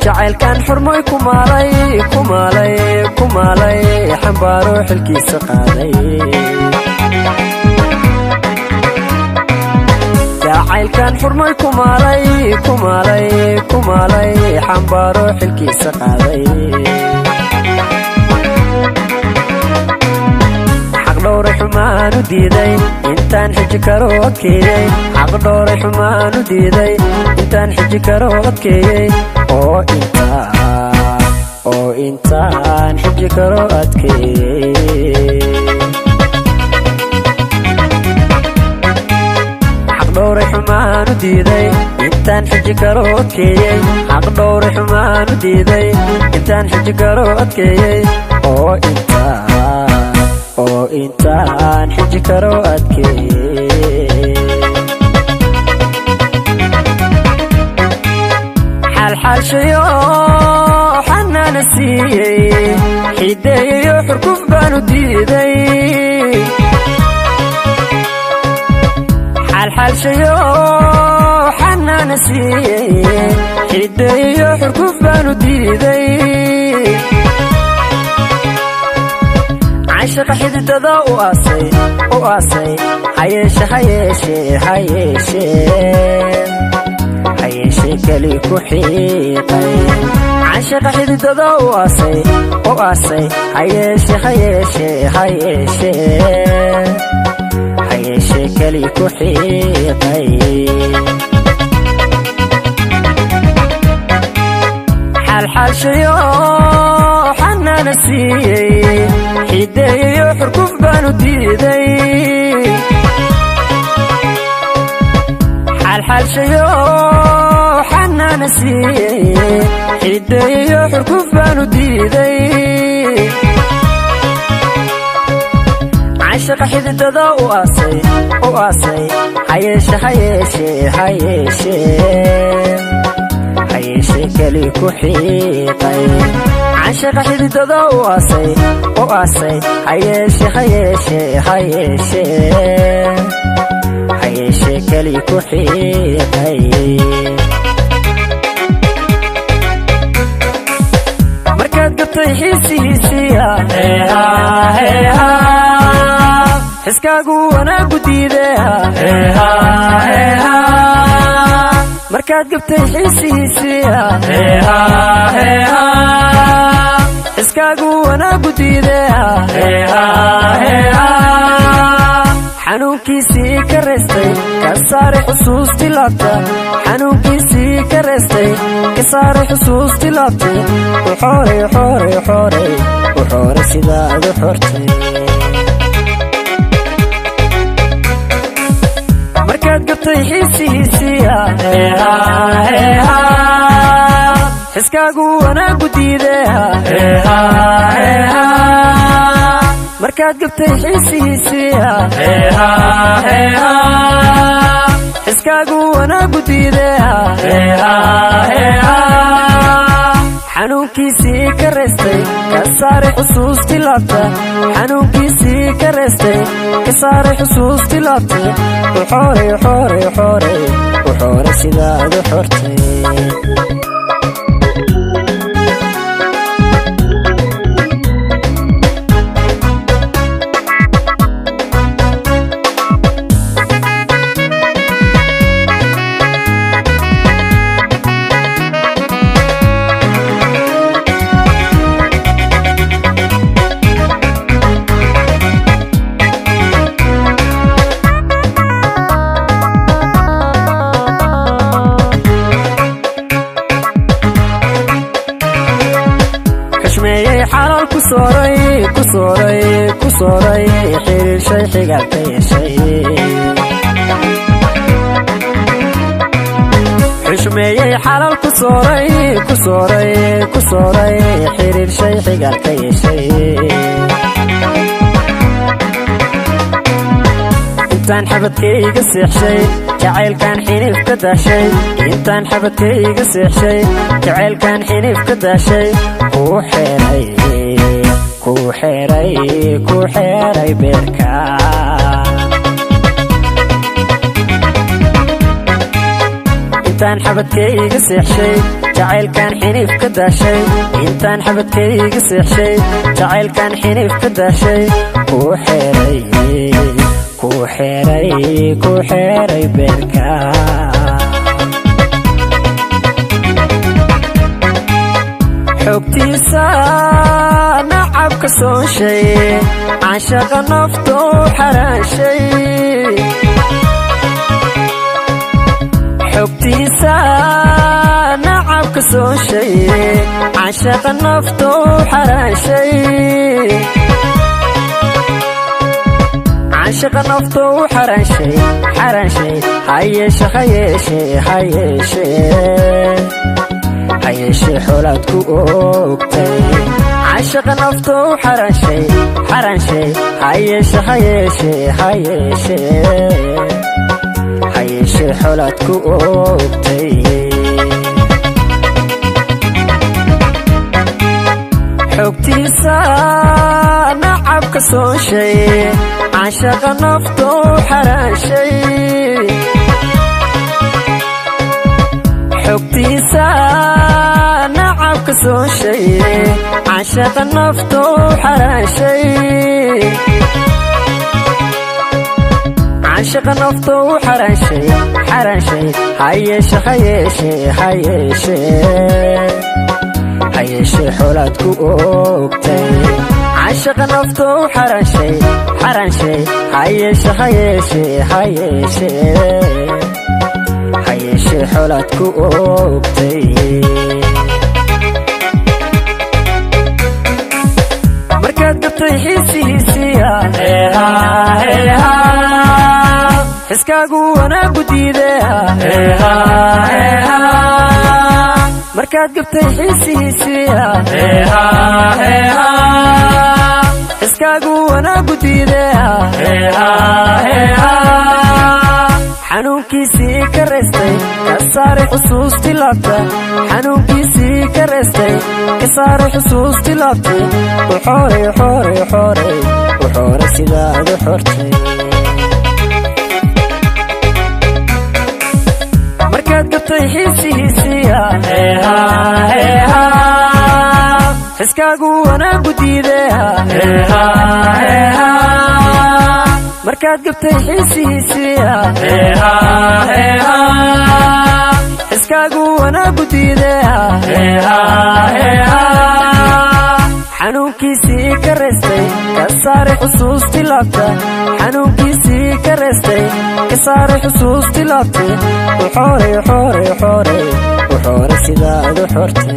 Jacaylkan xurmoy ku maalay, ku maalay, ku maalay, xambaaro xilkiisa qaaday. Jacaylkan xurmoy ku maalay, ku maalay, ku maalay, xambaaro xilkiisa qaaday. Xaq dhowray xumaan u diiday intaan xiji karo adkeeyey. Xaq dhowray xumaan u diiday intaan xiji karo adkeeyey, oo intaan, oo intaan xiji karo adkeeyey. Xaq dhowray xumaan u diiday intaan xiji karo adkeeyey. Xaq dhowray xumaan u diiday intaan xiji karo adkeeyey, oo intaan, oo intaan xiji karo adkeeyey. Xaalxaalshayo xanaana siiyey, xideeyayo xurguf baanu diiday. Xaalxaalshayo xanaana siiyey, xideeyayo xurguf baanu diiday. Canshaqa xididada u aasay, u aasay, hayeeshe, hayeeshe, hayeeshe, hayeeshe keli ku xiiqay. Canshaqa xididada u aasay, u aasay, hayeeshe, hayeeshe, hayeeshe, hayeeshe keli ku xiiqay. Xaalxaalshayo xanaana siiyey, xideeyayo xurguf baanu diiday. Xaalxaalshayo xanaana siiyey, xideeyayo xurguf baanu diiday. Canshaqa xididada u aasay, u aasay, hayeeshe, hayeeshe, hayeeshe, hayeeshe keli ku xiiqay. Canshaqa xididada u aasay, u aasay, hayeeshe, hayeeshe, hayeeshe, hayeeshe keli ku xiiqay. Markaad gabtay xiisihiisiya, xiskaagu wanaagu diideya. Markaad gabtay xiisihiisiya, xiskaagu wanaagu diideya. Xanuunkiisii ka reestay, ka saaray xusuustii laabta. Xanuunkiisii ka reestay, ka saaray xusuustii laabtay. U xooray, xooray, xooray, u xooray sidaad u xortay. Markaad gabtay xiisihiisiya, xiskaagu wanaagu diideya. Markaad gabtay xiisihiisiya, xiskaagu wanaagu diideya. Xanuunkiisii ka reestay, ka saaray xusuustii laabta. Xanuunkiisii ka reestay, ka saaray xusuustii laabtay. U xooray, xooray, xooray, u xooray sidaad u xortay. Xushmeeyey, xalaal ku sooray, ku sooray, ku sooray, xiriirshay, xigaalka yeeshay. Xalal ku sooray, ku sooray, ku sooray, xiriir shay xigaal ka yeeshay. Intaan xabadkayga seexshay, jacaylkan xiniif ka daashay. Intaan xabadkayga seexshay, jacaylkan xiniif ka daashay. Kuu xeeray, kuu xeeray, kuu xeeray beerka. Intaan xabadkayga seexshay, jacaylkan xiniif ka daashay. Intaan xabadkayga seexshay, jacaylkan xiniif ka daashay. Kuu xeeray, kuu xeeray, kuu xeeray beerka. Xogtiisa nacabka soonshay, canshaqa nafto xaraanshay. Xogtiisa nacabka soonshay, canshaqa nafto xaraanshay. Canshaqa nafto xaraanshay, xaraanshay. Hayeeshe, hayeeshe, hayeeshe, hayeeshee xoolaad ku ogtay. Canshaqa nafto xaraanshay, xaraanshay. Hayeeshe, hayeeshe, hayeeshe, hayeeshee xoolaad ku ogtay. Xogtiisa nacabka soonshay, canshaqa nafto xaraanshay. Xogtiisa nacabka soonshay, canshaqa nafto xaraanshay. Canshaqa nafto xaraanshay, xaraanshay. Hayeeshe, hayeeshe, hayeeshe, hayeeshee xoolaad ku ogtay. Canshaqa nafto xaraanshay, xaraanshay. Hayeeshe, hayeeshe, hayeeshe, hayeeshee xoolaad ku ogtay. Markaad gabtay xiisihiisiya, xiskaagu wanaagu diidaya. Markaad gabtay xiisihiisiya, xiskaagu wanaagu diidaya. Xanuunkiisii ka reestay, ka saaray xusuustii laabta. Xanuunkiisii ka reestay, ka saaray xusuustii laabtay. U xooray, xooray, xooray, u xooray sidaad u xortay. Markaad gabtay xiisihiisiya, xiskaagu wanaagu diidaya. Markaad gabtay xiisihiisiya, xiskaagu wanaagu diidaya. Xanuunkiisii ka reestay, ka saaray xusuustii laabta. Xanuunkiisii ka reestay, ka saaray xusuustii laabtay. U xooray, xooray, xooray, u xooray sidaad u xortay.